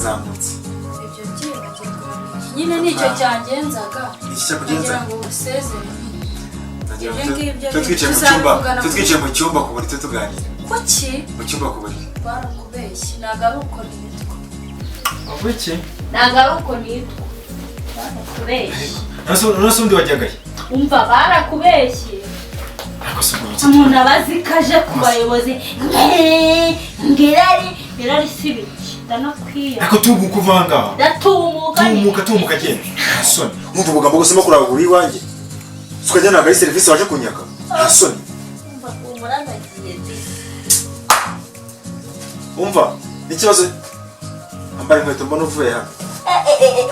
Birazamutse. Ibyo byibagirwa nyine, nicyo cyangenzaga. Iki cyakugenza? Kugira ngo usezere nyine. Nagira ngo Ibyo ngibyo twe twicaye mu cyumba, tuzabivugana. twe twicaye mu cyumba ku buriri tuganira. Kuki? Mu cyumba ku buriri. Barakubeshye, ntabwo ari uko nitwa. Iki? Ntabwo ari uko nitwa, barakubeshye. None se undi wajyagaye? Umva, barakubeshye. Ariko se ubwo Umuntu aba azi ko aje ku bayobozi ngirari irari si biki, ndanakwiye. Ariko tumuka uva aha ngaha. Ndatumuka. Tumuka, tumuka, genda, nta soni. Wumva ubugambo gusa kuragura iwanjye, tukajya, ntabwo ari serivisi waje kunyaka, nta soni. Umva, humura, ndagiye di. Umva n'ikibazo, ambara inkweto mbona uvuye hano.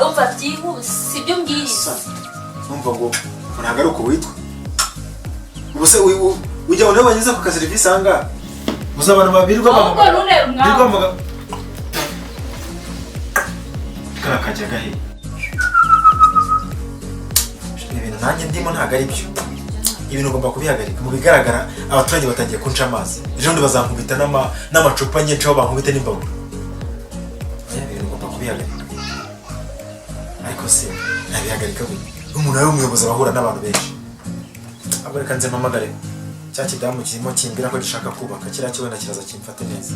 Umva, byihuse, sibyo mbwiriza. Numva ngo ntabwo ari uko witwa. Ubu se ujya ngo niwe wanyuze ku kaserivisi aha ngaha? Uzi abantu babirirwa Ahubwo bahamagara none birirwa mwawe. bahamagara kariya kajya gahe? Ibintu nanjye ndimo ntabwo ari byo, ibintu ugomba kubihagarika. Mu bigaragara abaturage batangiye kunca amazi, ejo bundi bazankubita n'amacupa nyinshi, aho bankubita n'imbabura. Oya, ibintu ugomba kubihagarika. Ariko se nabihagarika gute? Umuntu ari umuyobozi abahura n'abantu benshi. Ahubwo reka nze mpamagare cya kidamu kirimo kimbwira ko gishaka kubaka kiriya kibona, kiraza kimfate neza.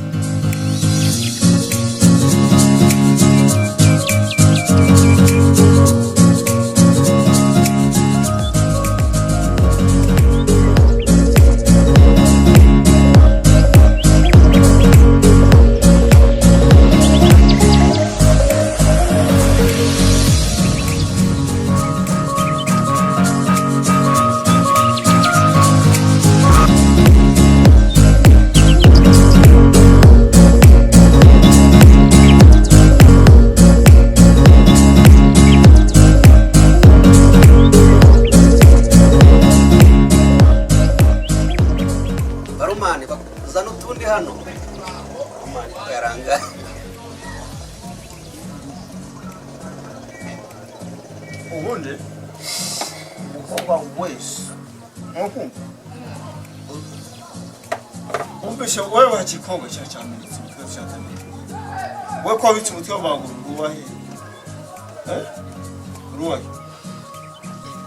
Barumani, zana utundi hano. Barumani ko yarangaye? Ubundi umukobwa wese ntukumva wumvise wowe wakikobwa cya cyamenetse umutwe, cyatamenye we ko wabitse umutwe w'amaguru uruwahe? Eh? Uruwahe?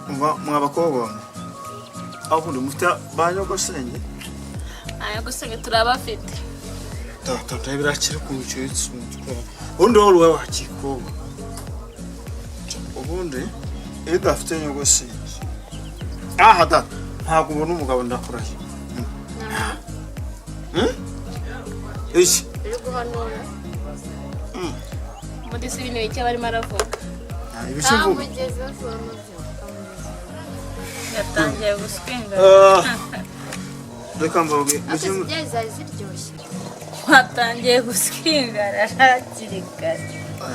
Umva mwa bakobwa mwe, aho ubundi mufite ba nyogosenge? Aya gusenge turabafite. Data, ndabirakira ukuntu ucitse umutwe. Ubundi wowe uruwahe wakikobwa? Ubundi iyo udafite nyogosenge, aha data, ntabwo ubona umugabo, ndakurahiye. Iki? Uri guhanura muri si ibintu bike barimo aravuga. Ibiki mvuga? Yatangiye guswinga. Ah, reka mbabwire. Zirya zari ziryoshye. Watangiye guswingara hakiri kare.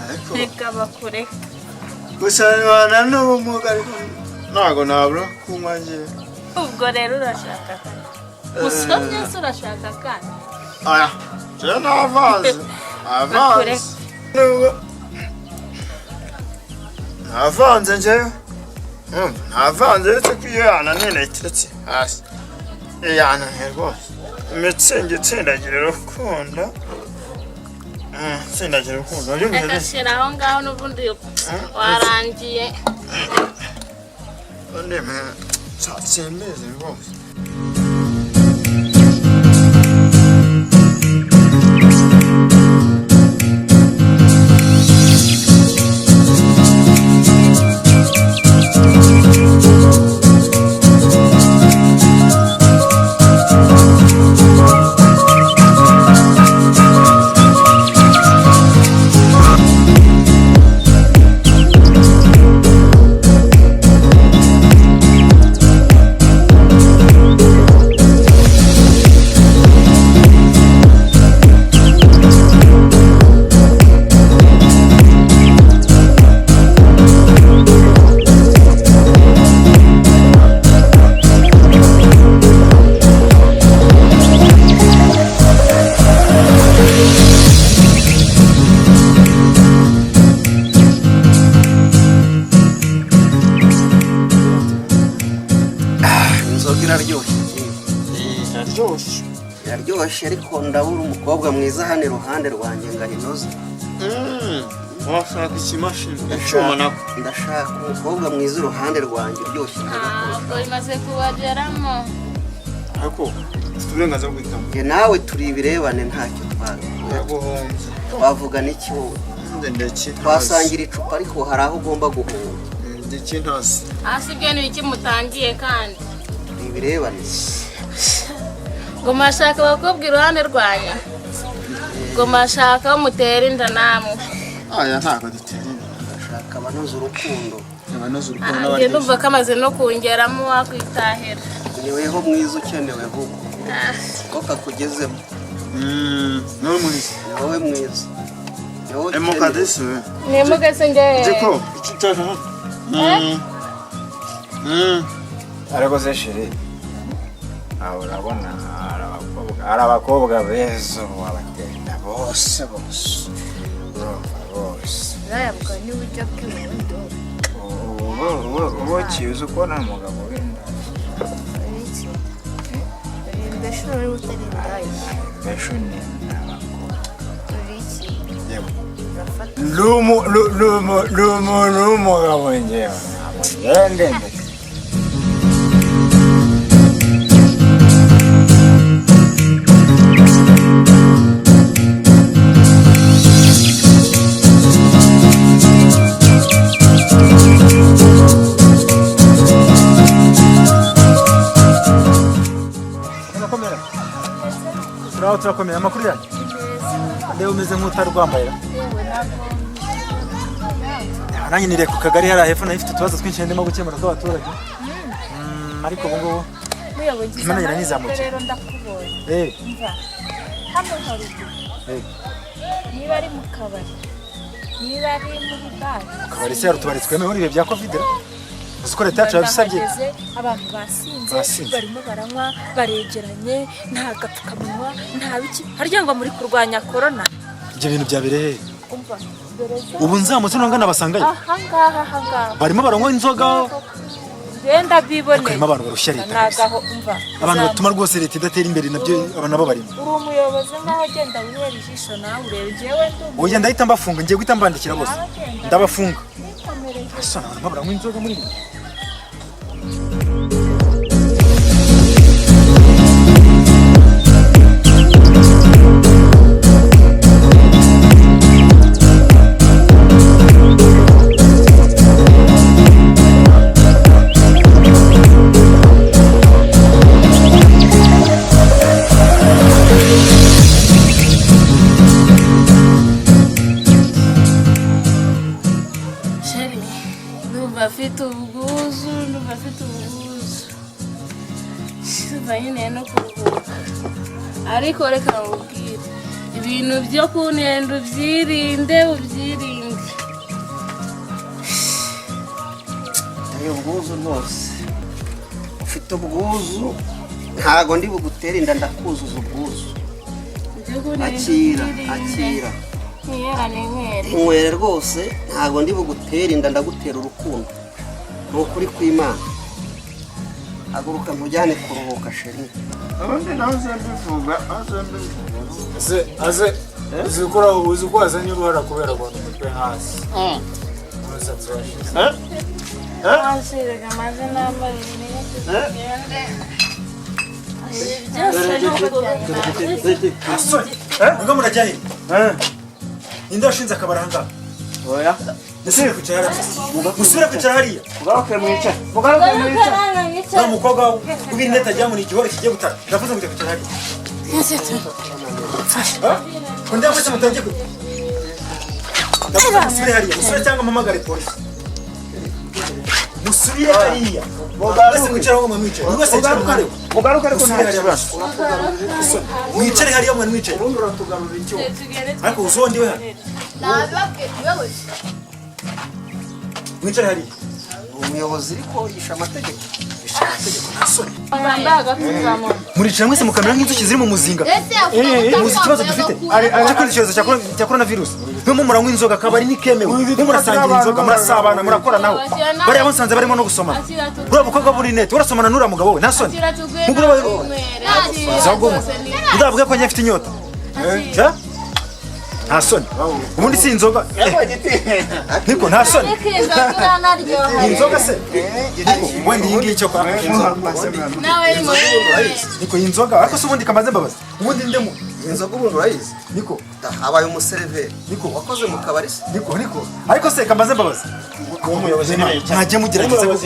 Ariko Reka bakureke. Gusa nibana n'ubumuga, ariko ntabwo nabura kunywa njyewe. Ubwo rero urashaka kandi usomye se, urashaka kandi? Aya njyewe navanze, navanze, nubwo navanze njyewe. Urumva, navanze, uretse ko iyo yananiye nayiteretse hasi. Iyo yananiye rwose, imitsingi itsindagira urukundo. Itsindagira urukundo. Wabyumvise Reka neza? shyira aho ngaho, n'ubundi warangiye. Undi simbizi rwose. Inzoga iraryoshye. Iraryoshye. Iraryoshye, ariko ndabura umukobwa mwiza hano iruhande rwanjye ngo ayinoze. Washaka ikimashini, icyuma nako. Ndashaka umukobwa mwiza iruhande rwanjye, uryoshye inzoga. Ntabwo bimaze kubageramo. Ariko ufite uburenganzira bwo guhitamo. Njye nawe turi ibirebane, ntacyo twavuga. Guhombya. Twavugana iki wowe? Ndeki. Twasangira icupa, ariko hari aho ugomba guhunga. Ndeki ntazi. Hasi ibyo ni ibiki mutangiye kandi? Turi ibirebane. Ngo murashaka abakobwa iruhande rwanyu, ngo murashaka aho mutera inda namwe? Aya, ntabwo dutera inda. Ndashaka abanoza urukundo. Abanoza urukundo Njye n'abaryoshye. ndumva ko amaze no kungeramo, wakwitahira. Niweho mwiza ukenewe ahubwo ko kakugezemo. Niwe mwiza. Ni wowe mwiza, ni wowe Emo. ukenewe. Kadesi we. Nimuge se njye. Jiko iki cyaje hano. Ariko se chérie, aho urabona hari abakobwa beza ubu wabatenda bose bose, urumva bose. Urayabuka niba ujya bw'iburundo. Ubu uzi ukubona umugabo w'inda. Uri iki? Uri mbese uri utari indaya? Mbese ni abakobwa. Uri iki? Yewe. Urafata. Lumu lumu lumu n'umugabo, njyewe ntabwo ngende ndetse. Turakomera, turaho, turakomera. Amakuru yanyu? Ndeba umeze nk'utarwambaye. Nanjye niriye ku kagari hariya hepfo, nayo ifite utubazo twinshi ndimo gukemura tw'abaturage. Ariko ubu ngubu Muyobozi, Imana amahirwe. iranizamukira. Rero ndakubonye. Eh. Mva hano haruguru, niba ari mu kabari, niba ari muri bare. Kabari se hari utubari twemewe muri ibihe bya Covid? Uzi ko leta yacu yabisabye? Ndahageze, abantu basinze. Basinze. Barimo baranywa, baregeranye, nta gapfukamunwa, nta biki. Harya ngo muri kurwanya korona? Ibyo bintu byabereye hehe? Umva, dore za Ubu nzamutse nongana nabasangayo? Ahangaha, ahangaha. Barimo baranywa inzoga. Ngenda biboneye. Harimo abantu barushya leta kabisa. Nagaho, umva. Abantu batuma rwose leta idatera imbere, nabyo aba nabo barimo. Uri umuyobozi, nkaho genda wihera ijisho nawe urebe, jewe ndumva. Oya, ndahita mbafunga, ngiye guhita mbandikira bose. Ndabafunga. Nikomereze. Asa abantu baranywa inzoga muri ibi. Chérie, ndumva afite ubwuzu, ndumva afite ubwuzu, ndumva nkeneye no kuruhuka. Ariko reka nkubwire, ibintu byo kuntenda ubyirinde, ubyirinde. Uteye ubwuzu rwose, ufite ubwuzu. Ntago ndi bugutere inda, ndakuzuza ubwuzu. Ibyo kuntenda Akira. ubyirinde. Akira. Nkera ni nkwere. Nywere rwose, ntago ndi bugutere inda, ndagutera urukundo, ni ukuri kw'Imana. Haguruka nkujyane kuruhuka, chérie. Ubundi nawe mbivuga, aze mbivuga. Aze aze, uzi ko uzi ko wazanye uruhara kubera kubona umutwe hasi, umusatsi washize. Wasiraga maze nambara ibintu tugende. Ibi byose ni ukubona. Asore, mwebwe murajya he? Ninde washinze akabari ahangaha? Oya. Musubire kwicara hariya, musubire kwicara hariya. Mugaruke mwicaye, mugaruke mwicaye. Uriya mukobwa w'ibinete agira ngo ni igihore kigiye gutara. Ndavuze ngo ujya kwicara hariya. Undi mwese mutangiye ku ndavuze musubire hariya, musubire cyangwa mpamagare polisi. Musubire hariya mwese, mwicare aho mwicaye, buri wese yicara ukwawe. Mugaruke, ariko nta Musubire hariya kibazo. mwese. Mwicare hariya mwe mwicaye. Ubundi uratugarura icyuma. Ariko uzi uwo ndiwe hano? Nabibabwiye wewe. Mwicare hariya. Umuyobozi ariko yishe amategeko. Nta soni. Bambaye agapfukamunwa. Muricara mwese mukamera nk'inzuki ziri mu muzinga. Ese yavuga Muzi ikibazo dufite cyo kuri icyorezo cya corona virus? Mwe muranywa inzoga, akabari ntikemewe, mwe murasangira inzoga, murasabana, murakoranaho. Bariya bo nsanze barimo no gusomana. Uriya mukobwa buri nete urasomana n'uriya mugabo we, nta soni? Akira tuguhe. Nk'uko Nawe unywere. Akira Zagumu. rwose ni Uzavuge ko njye mfite inyota. Ja? Nta soni. Ubundi si inzoga. Niko nta soni. Ariko inzoga iranaryoha. Inzoga se? Niko wenda iyi ngiyi cyo kwa. Nawe Niko iyi nzoga ariko se ubundi kamaze mbabaza. Ubundi ndemu Inzoga ubundi urayizi? Niko Habaye umuseriveri. Niko wakoze mu kabari se? Niko niko. Ariko se kamaze mbabaza. Umuyobozi Ntajya mugerageza koko.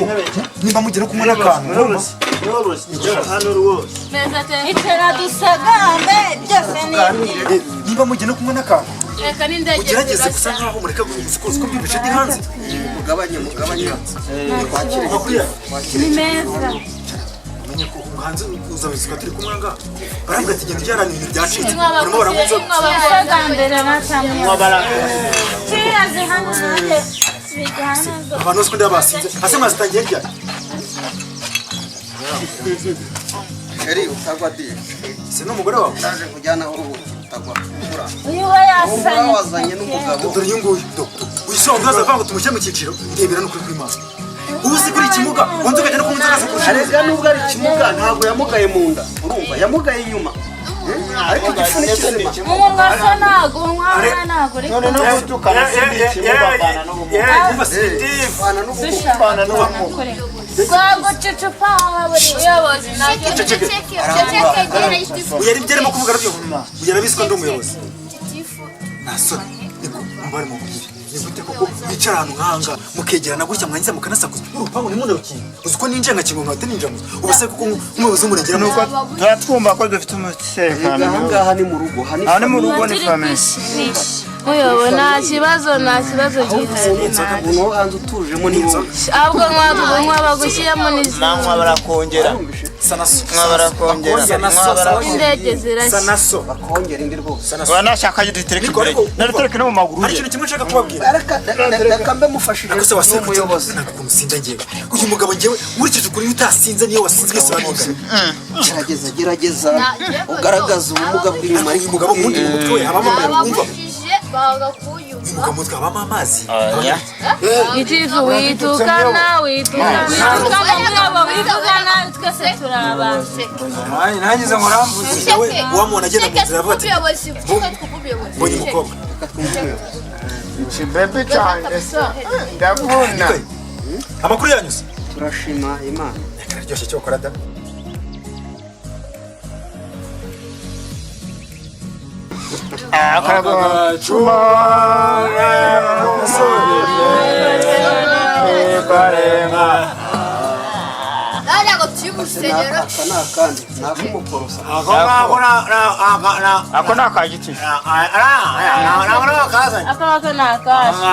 Nimba mugera kumwe n'akantu. Icara dusagambe byose ni Nimba mugera kumwe n'akantu. Reka n'indege Ugerageze gusa nkaho mureka gusukuza ko byumvise ndi hanze. Mugabanye mugabanye. Twakire. Ni meza. Umenye ko hanze uzabizwa turi kumwe ngaha. Baravuga ati genda ujyana ibintu byacitse. Barimo baranywa inzoga. Dusagambere batamwe. Cheers hano nanjye. Bijyana. Abantu bose ko ndabasinze. Ase mwazitangiye ryari? Sheri utagwa di. Si n'umugore wawe? Ndaje kujyana aho uruhuki utagwa. Uyu we yasanye. Wazanye n'umugabo. Dore uyu nguyu. Uyu avuga ngo tumushyire mu cyiciro. Ndebera n'ukuri kw'Imana. Ubu si kuri ikimuga, wanze ukajya no kunywa inzoga zikurusha. Arega nubwo ari ikimuga ntabwo yamugaye mu nda. Urumva yamugaye inyuma. Ariko igifu ni kizima. Umunwa se ntago unywa ntago uri None no gutukana si ikimuga bana n'ubumuga. Bana n'ubumuga. Rwagucucupa buri Muyobozi nabyo. Uyu yari byarimo kuvuga arabyo. Uyu yarabizi ko ndi umuyobozi. Nta soni. Niko mbari mu bwire. Ni gute koko bicara ahantu nk'aha mukegerana gutya mwangiza mukanasakuza. Urupangu ntimunarukinge. Uzi ko ninjiye nkakinga nkahita ninjira mu nzu. Ubu se koko nk'umuyobozi w'umurenge Nuko turatwumva ko dufite umutekano. Aha ngaha ni mu rugo. Aha ni mu rugo ni famille. Muyobo nta kibazo nta kibazo gihari. Umuntu wo hanze utujemo ni wowe. Ahubwo nkwa bagushyiramo n'izindi. Nanywa barakongera. Sanaso. Nanywa barakongera. Nanywa barakongera. Indege zirashya. Sanaso. Bakongera indi rwose. Wanashaka dutereke imbere. Naritereke no mu maguru Hari ye. ikintu kimwe nshaka kubabwira. Reka mbe mufashije Ariko se wasinze n'umuyobozi. Ntabwo ukuntu usinda njyewe. Uyu mugabo njyewe nkurikije ukuri iyo utasinze niyo wasinze wese bamugana. Gerageza gerageza ugaragaze ubumuga bw'inyuma Uyu mugabo ubundi mu mutwe we habamo umva. Bagakuyu. Uyu mugabo mu mutwe habamo amazi. Gitifu witukana witukana witukana muyobo witukana twese turi abantu. Nangize ngo urambuze. Nawe wamubona agenda mu nzira avuga ati mbonye umukobwa. Ikibebe cyanjye se ndabona. Amakuru yanyuze. Turashima Imana. Kararyoshye cyo ukora da. Akagacuma Aka ni akandi ni ak'umukorosa. Ako ni aka gitifu. Aka ngaka ni akacu.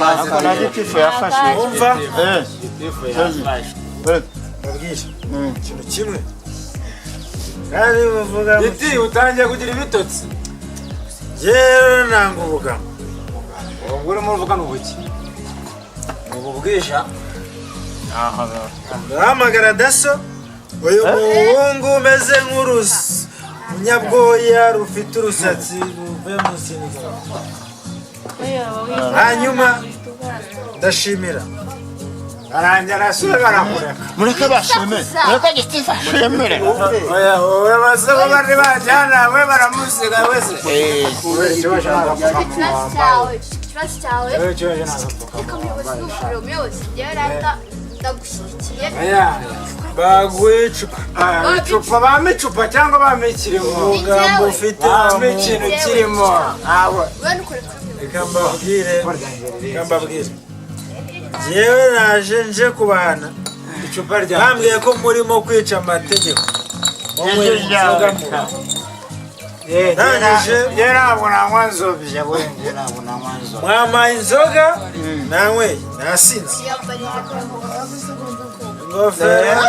Ako na gitifu yafashe. Umva. Eh. Babwire. Ikintu kimwe. Giti utangiye kugira ibitotsi. Yewe nanga ubugamo. Ubwo urimo uvuga ni ubuki? Ni ububwisha. Ndahamagara daso. Uyu muhungu umeze nk'urusi. Munyabwoya rufite urusatsi ruve mu siniga. Hanyuma ndashimira. Arangira arasubira barakureka. Mureke bashime. Mureke gitifu ashimire. Oya, oya basaba bari bajyana we baramusiga wese. Ikibazo cyawe reka umuyobozi n'umugore umuyobozi njyewe rata ndagushyigikiye. Baguhe icupa. Icupa bampa icupa cyangwa bampa ikirimo. Umugambo ufite Bampa ikintu kirimo. Awe. Wowe nukore kuri umuyobozi. Reka mbabwire. Reka mbabwire. Njyewe naje nje kubahana. Icupa rya. Bambwiye ko murimo kwica amategeko. Munywe inzoga mu rugo. Ndangije. Njye ntabwo nanywa nzobya we njye ntabwo nanywa nzobya. Mwampaye inzoga nanyweye nasinze. Ingofero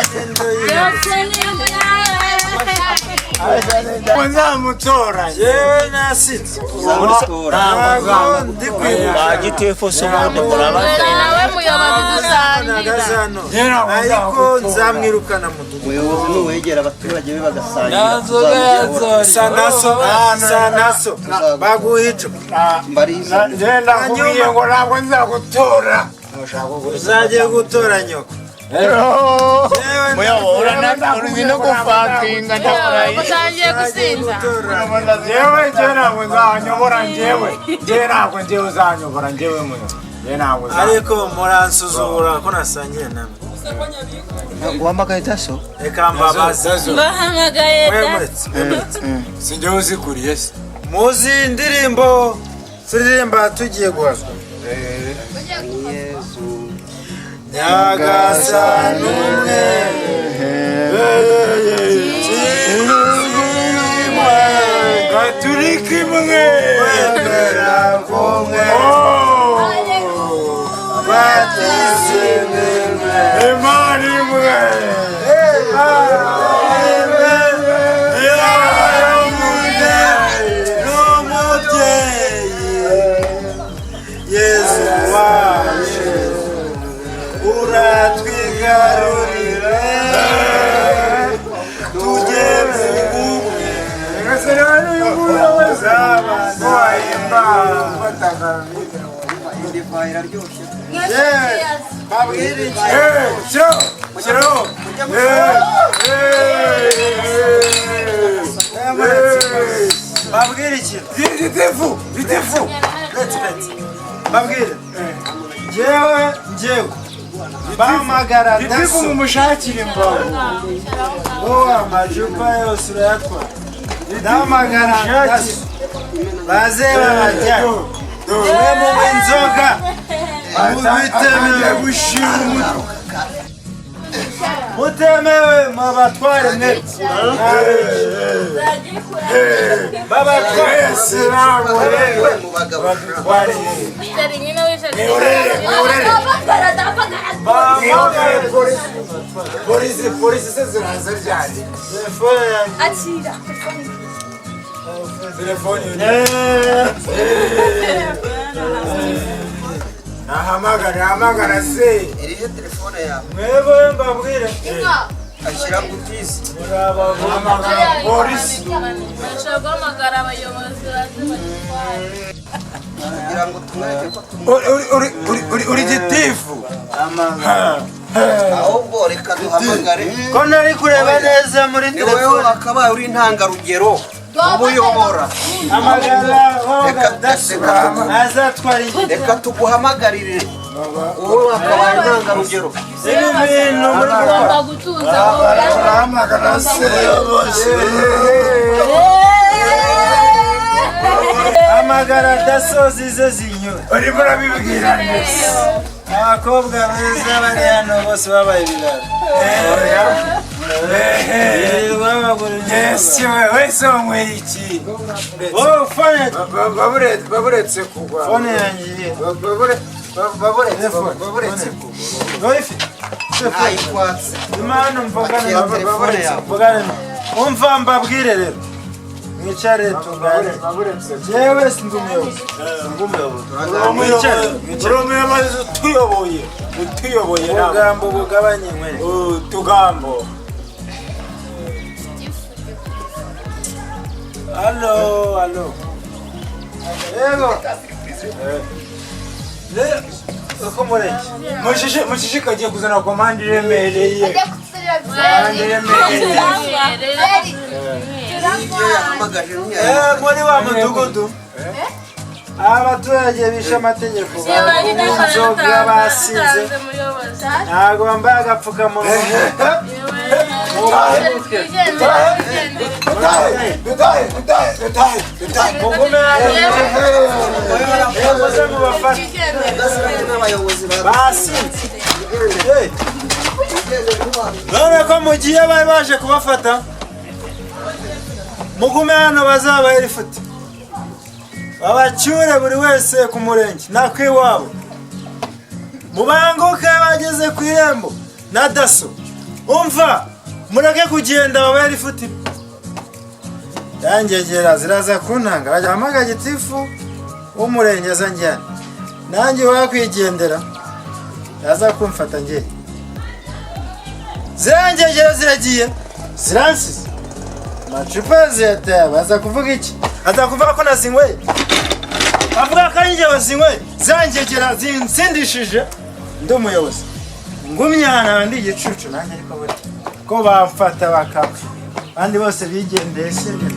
Nzamutora. Yewe nasinze. Ntabwo ndi kwibuka. Gitifu se ubundi murabaza. Nawe muyobozi dusangira. Ariko nzamwirukana mu dugudu. Umuyobozi nuwegera abaturage be bagasangira. Sanaso, sanaso. Baguha icupa. Mbariza. Njye ndakubwiye ngo ntabwo nzagutora. Uzajye gutora nyoko. Muyabo uri no gufatinga ndakurahiye. Utangiye gusinda. Njyewe njyewe ntabwo nzanyobora njyewe. Njyewe ntabwo njyewe uzanyobora njyewe muyo. Njyewe ntabwo uzanyobora. Ariko muransuzugura ko nasangiye namwe. Uhamagaye daso? Reka mbabaze. Bahamagaye Mwe da. muretse. Si njyewe uzikuriye se. Muzi indirimbo turirimba tugiye guhazwa. Yezu. Nyagasani umwe. Gaturika imwe. Kwemera kumwe. Batisimu imwe. Imana imwe. Yesu wacu uratwigarurira tujye mu bumwe Divayi iraryoshye. Babwire iki? Babwire iki? Gitifu, gitifu. Let's bet. Babwire. Njyewe njyewe bahamagara Gitifu daso mumushakire imbago. Wowe amacupa yose urayatwara. Ndahamagara daso baze babajyane. Mwe munywa inzoga Atangiye gushira umutwe. Mutemewe mubatware mwe. Babatware. Wese ntabwo rero. Mu bagabo. Dore nyine wicaye. Bahamagare Polisi, polisi, polisi se ziraza ryari? telefone yanjye. Akira. Telefone Nahamagara, hamagara se. Irihe telefone yawe? Mwebwe mbabwire. Ashyira ngo utize. Hamagara polisi. Bashobora guhamagara abayobozi baze badutware. Kugira ngo tumwereke ko tumwe. Uri gitifu. Ahubwo reka duhamagare. Ko nari kureba neza muri Ni wowe telefone. wakabaye uri intangarugero. Uba uyobora. Hamagara Reka daso azatwara iki? Reka tuguhamagarire. Wowe wakabaye intangarugero. Ibi bintu muri Ugomba gutuza wowe. Hamagara se. Hamagara daso zize zinyura. Urimo urabibwira neza. Abakobwa beza bari hano bose babaye ibirara. Birirwa bagura inzoga. Yes, we wese wanyweye iki? Wowe fone Baburetse kugwa. fone yanjye iri he? Baburetse kugwa. Wowe ifite? Ntayikwatse. Imana mvugane Akira telefone yawe. mvugane. Umva mbabwire rero. Mwicare tuganire. Jewe sindi umuyobozi. Sindi umuyobozi. Mwicare. Uri umuyobozi utuyoboye. Utuyoboye nawe. Ubugambo bugabanye nywere. Utugambo. Allo, allo. Yego. Uko mureke. Mushishikagiye kuzana komande iremereye. Komande iremereye. Iyo yahamagaje ntiyayihamagaye. Muri wa mudugudu abaturage bishe amategeko banywa inzoga basinze ntabwo bambaye agapfukamunwa. Mugume hano muze mubafate basinze. None ko mugiye bari baje kubafata, mugume hano bazabahe ifuti babacyure buri wese ku murenge nakwiwabo. Mubanguke bageze ku irembo na daso. Umva mureke kugenda babahe ifuti. Yangegera ziraza kuntanga bajya hamagara gitifu w'umurenge aza njyana nanjye wakwigendera yaza kumfata njye. Zirangegera ziragiye ziransize amacupa ziyateye. Baza kuvuga iki? Aza kuvuga ko nazinyweye, avuga ko ari njye wazinyweye. Zirangegera zinsindishije ndi umuyobozi. Ngumye ahantu ndi igicucu nanjye, ariko buri ko bamfata bakapfa, abandi bose bigendeye, sibyo?